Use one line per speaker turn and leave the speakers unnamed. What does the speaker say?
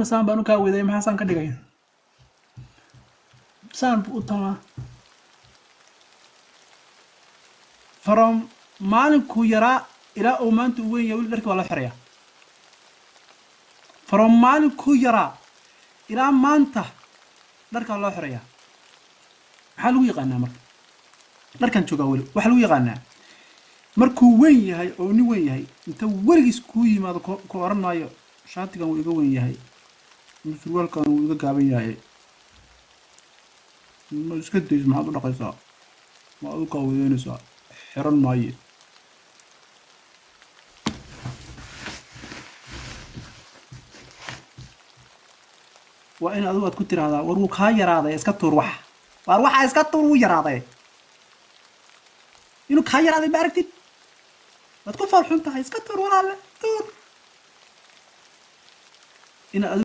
Aniguna saan baan u kaa weydaya, maxaa saan ka dhigay? Saan buu u tamaa from maalinkuu yaraa ilaa uu maanta uu weyn yahay. Weli dharkii waa loo xirayaa. From maalinkuu yaraa ilaa maanta dharkaa loo xirayaa. Maxaa lagu yaqaanaa marka dharkan joogaa? Weli waxaa lagu yaqaanaa markuu weyn yahay oo nin weyn yahay, inta weligiis kuu yimaado ku oran maayo: "Shaatigan wuu iga weyn yahay ama surwaalkan wuu iga gaaban yahay, ma iska days? Maxaad u dhaqaysaa? Ma adu kaa wedeynaysaa? Xiran maaye." Waa in adigu aad ku tiraahdaa: "War, wuu kaa yaraaday, iska tuur wax. Waar, waxaa iska tuur, wuu yaraaday." Inuu kaa yaraaday ma aragtid? Waad ku foolxun tahay, iska tuur, walaale, tuur. Inaad adigu